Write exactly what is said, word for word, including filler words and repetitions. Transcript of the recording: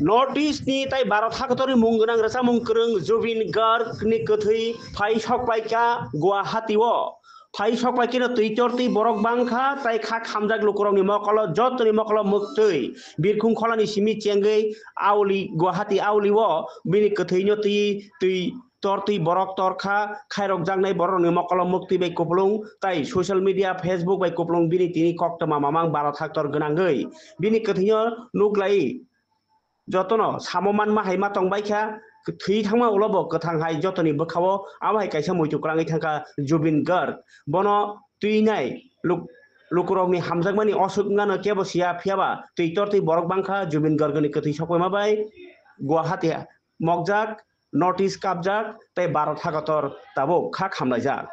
North East ni tai Bharat hakotorni mung gwnang rwchapmung kwrwng Zubeen Garg ni kwthwi phai sokpaikha Guwahati o. Phai sokpaikhe no twi tortwi borok bangkha, tai kha khamjak lukurokni mokolo, jotoni mokolo mwktwi birkhung kholani simi chengwi auli, Guwahati auli o bini kwthwino twi, twi tortwi borok torkha, khairokjaknai borokni mokolo mwktwi bai kupulung, tai social media, Facebook bai kupulung bini tini koktwma mamang Bharat haktor gwnangwi bini kwthwino nuklai. Jotono samo manma hai ma tongbaikha, thwi thangma ulo bo kwthang hai jotoni bwkhao abo hai kaisa muitu kwlangwi thangkha Zubeen Garg. Bono twinai luk-, lukurokni hamjakmani osuk wngnano kebo siya, phiyaba twi tortwi borok bangkha Zubeen Gargni kwthwi sokpaima bai Guwahati mokjak, North East kapjak tei Bharat hakotor tabuk kha khamlaijak.